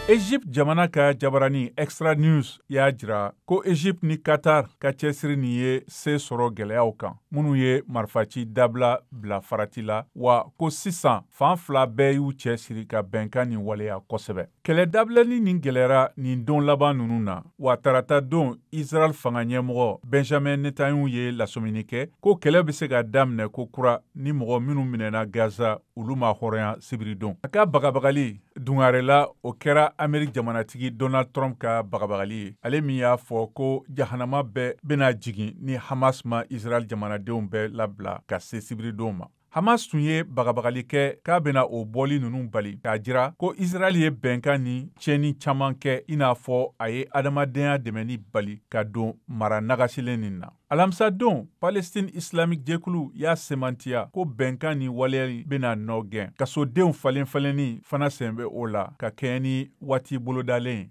Egypte jamana ka jabarani Extra News y'a jira ko Egypte ni Qatar ka cɛsiri nin ye se sɔrɔ gɛlɛyaw kan minnu ye marifaci dabila bila farati la, wa ko sisan fan fila bɛɛ y'u cɛsiri ka bɛnkan nin waleya kosɛbɛ. Kɛlɛ dabilali nin gɛlɛyara nin don laban ninnu na, wa tarata don Israel fanga ɲɛmɔgɔ Benjamin Netanyahu ye lasɔmini kɛ ko kɛlɛ bɛ se ka daminɛ ko kura ni mɔgɔ minnu minɛna Gaza olu ma hɔrɔnya sibiridon. A ka bagabagali dungarela, o kɛra Amerique jamanatigi Donald Trump ka bagabagali ye, ale min y'a fɔ ko jahanama bɛɛ bɛna jigin ni Hamas ma Israel jamanadenw bɛɛ labila ka se sibiridon ma. Hamas tun ye bagabagali kɛ k'a bɛna o bɔli ninnu bali, k'a jira ko Israel ye bɛnkan ni tiɲɛni caman kɛ, i n'a fɔ a ye adamadenya dɛmɛni bali ka don mara nagasilen nin na. Alamisadon, Palestine Islamic jɛkulu y'a semantiya ko bɛnkan ni waleyali bɛna nɔ gɛn, kasodenw falen falenni fana sen bɛ o la ka kɛɲɛ ni waati bolodalen ye.